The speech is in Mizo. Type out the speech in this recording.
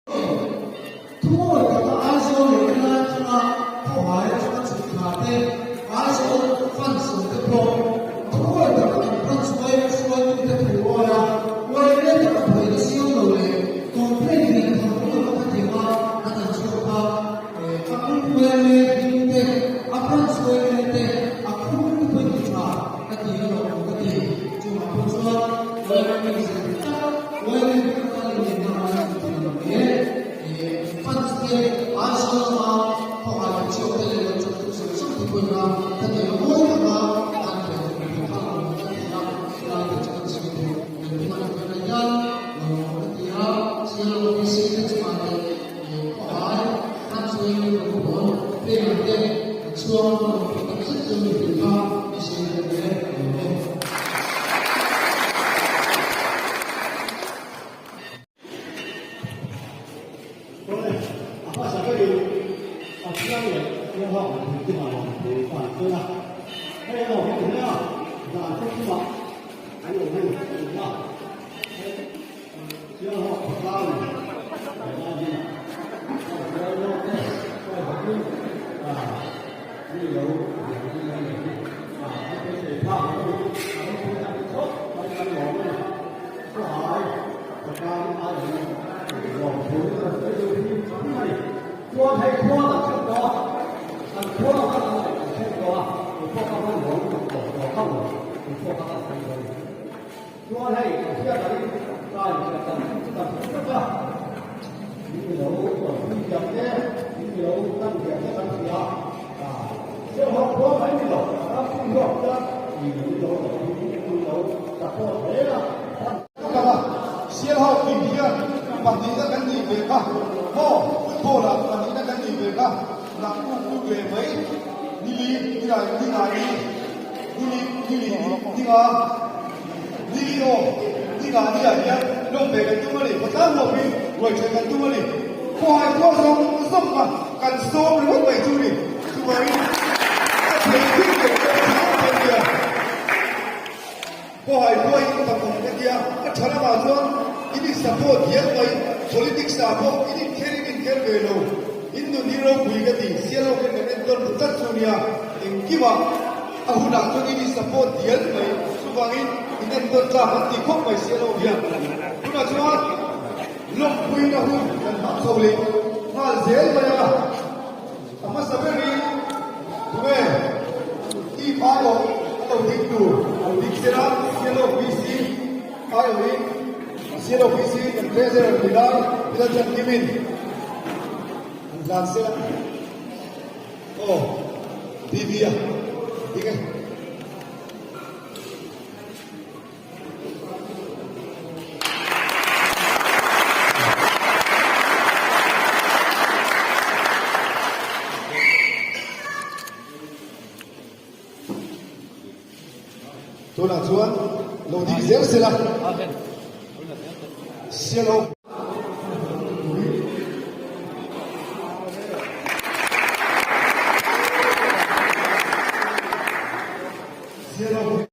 Thuawi taka Aizawl leh helai atanga khawhai atanga chhuk thla te, Aizawl fans awm te pawh thuawi taka an branch yma hruaitute thu awi a, yma taka buaina siam lo leh complaint lian tham awm lova khatianga an han chhuak kha a group yma hming te, a branch yma te, a khur te pawhin ti tha ka ti a lo awm ka ti. Chungah pawh chuan yma zir tak yma hming atan inenna a la ni thei lo hle. Fans te Aizawl lama khawhai an chhuak te leh lo chawktu zawng zawng te pawhin a khatiang a mawi taka an hriat tur hi kha a awm ka ti a, helai te chu kan sawi duh kan hman atana hian lo awm ka ti a, Sial OBC te chungah leh khawhai fans leng rawngbawl player te an chhuang a awm tih tak zet chu mipui kha i sawi duh e a awm e. Awle, a hmasa berin Pathian leh Tlawngha mipui chungah lawm thu ka han sawi a. Hei erawh hi ti hle a, zan chu chungah an lo hei a ni a. Hei Sialhawk khawtlang he lai hi hruai lawk te hruai hakin mi lo lian hi a ni hi. An beisei phak lo a ni. A ropui tak hi chawt mai kan lawm a ni. Khawhai khawtlang aiin lawm thu ka sawi deuh hi tam a ni. Chuan hei khua kan thleng tawh a, kan khua kan ang leh kan thleng tawh a, keipawh ka hman haw lutuk tawh tawh kha maw, keipawh ka kal thei dawn. Chuan hei ka hriat angin ka inhriat dan chu kan hre vek a, min lo tuanpui thiam te, min lo tan thiam te kan hria a, Sialhawk khua mai ni lo, ram pum huap chuan min lo tuanpui min lo support hle a. Ka Sialhawk tih hian pahnihna kan nih ve kha maw football ah pahnihna kan nih ve kha nak uk uk leh mai nili nilai ninga ni nili nili ninga nili aw ninga ni ah hian lawm ve kan tum a ni khawtlang huapin ruai then kan tum a ni khawhai khua zawng zawng kha kan sawm ringawt mai chu ni chuvangin a thei thil leh thil thei nia. Khawhai huai in fak awm ka tia, a tha lamah chuan in in support hial mai, politics ah pawh in inkher in inkher ve lo, in nun hi ropui ka ti, sial ho khin kan entawn ru tlat chu nia, engkimah a hunah chuan in in support dial mai, chuvangin in entawn tlak an ti khawp mai sial ho hian. Tunah chuan lawmpuina hun kan hmang chho leh nghal zel mai a. A hmasa berin tunge team aiawh a lo ding tur lo ding sela Sialo PC aiawhin Sialo PC kan treasurer ni lai Bilal Chan Kimin an hlan sela aw BB a ding e. Tunah chuan lo ding zel sela Sialo. Sialo.